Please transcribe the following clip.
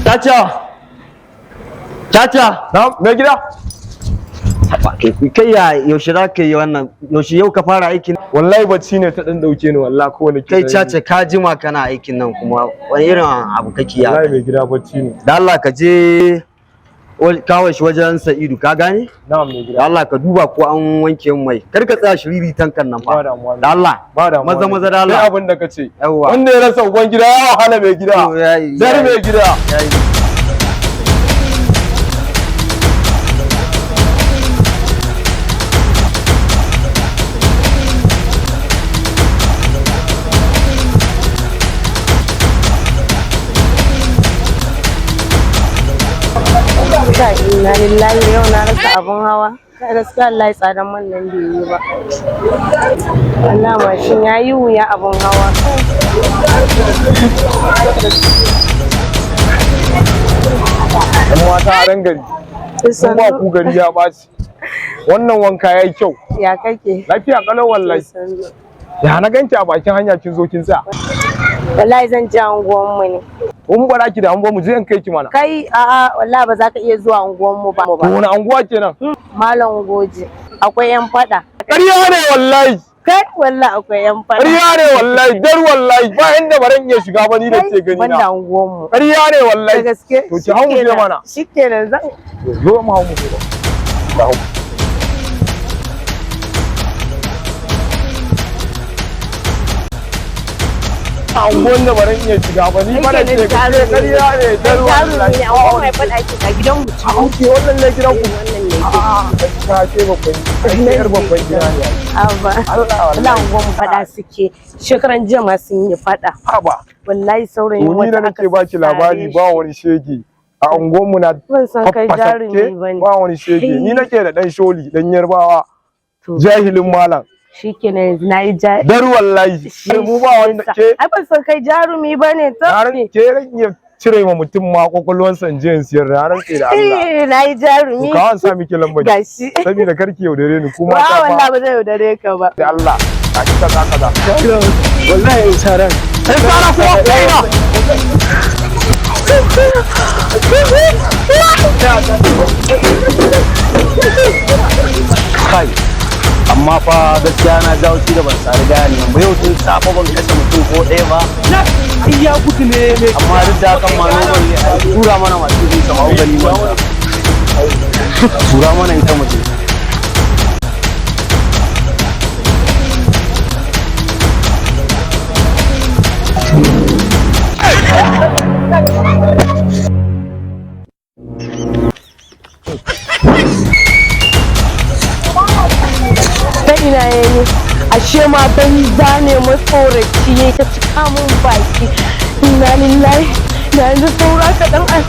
Caca! Caca! Na mai gida. Kai, ya yaushe za ka yi wannan? Yaushe yau ka fara aikin? Wallahi bacci ne ta dan dauke ni, wallahi ko wani. Kai Caca, ka jima kana aikin nan, kuma wani irin abu kake ya? Wallahi mai gida, bacci ne. Da Allah ka je kawo shi wajen Sa'idu, ka gane? Na'am mai gida. Da Allah ka duba ko an wanke min mai. Kar ka tsaya shiriri tankan nan Ba fa. damuwa. Da Allah. Ba damuwa. Maza maza da Sai Allah. abin da kace. Yawwa. Wanda ya rasa uban gida ya wahala, mai gida. To, yayi, Dar yayi. mai gida. Yayi. Kai, inna lillahi, yau na rasa abun hawa. Kai, gaskiya Allah ya tsadan man nan bai yi ba. Allah, mashin ya yi wuya abun hawa. Yan mata a ran gari. Mun ba ku gari ya ɓaci. Wannan wanka yayi kyau. Ya kake? Lafiya kalau wallahi. Ya na ganki a bakin hanya kin zo kin tsaya? Wallahi zan je anguwan mu ne. Mun bara ki da an ba mu je in kai ki mana. Kai, a'a, wallahi ba za ka iya zuwa anguwan mu ba. To wani anguwa kenan? Malam Goji. Akwai yan fada. Ƙarya ne wallahi. Kai, wallahi akwai yan fada. Ƙarya ne wallahi, dar wallahi, ba inda baran iya shiga ba ni da ke gani Banda na. anguwan mu. Ƙarya ne wallahi. Da gaske. To ki hau mu je mana. Shikenan zan Zo mu hau mu je. Ba hau. Anguwan da baran iya shiga ba ni ba da ke gani. Ƙarya ne, dar jarumi wallahi. ne, anguwan mai fada ke a gidan mu. A auke wannan ne gidan ku? Wannan ne. A'a, gaskiya ke babban, kai yar babban gida ne. Abba. Allah Allah, wallahi. unguwan fada suke. Shekaran jiya ma sun yi fada. Haba. Wallahi saurayin To ni da wata nake aka baki labari sare ba wani shege. A unguwanmu na Ban san kai faffasa jarumi ke, bane. ba wani shege. Ni nake da dan sholi, dan Yarbawa. To. Jahilin malam. Shikenan, yanzu nayi ja. Dar wallahi. Shi Mu ba wanda ke Ai ban san kai jarumi bane to. yaran ke ran iya cire ma mutum ma kwakwalwansa in je in siyar da rantse da Allah. Eh, nayi To jarumi. ka an sa miki lambar. Gashi. Saboda karki yaudare ni kuma Wa ta wallahi fa ba zai yaudare ka ba. da Allah. A kika kaza kaza. Wallahi in sa ran. Sai tsara kuma kaina. Kai. Amma fa gaskiya na jawo shi da ban sari gaya ne ba, yau tun safe ban kashe mutum ko ɗaya ba. Ai ya gudu ne mai. Amma duk da hakan ma normal ne, a tura mana masu bin sama gani wanda. Tura mana ita mutum. Ta ina yayi? Ashe ma banza ne, matsoraci ne, ta cika mun baki. Inna lillahi, na yanzu saura kaɗan a.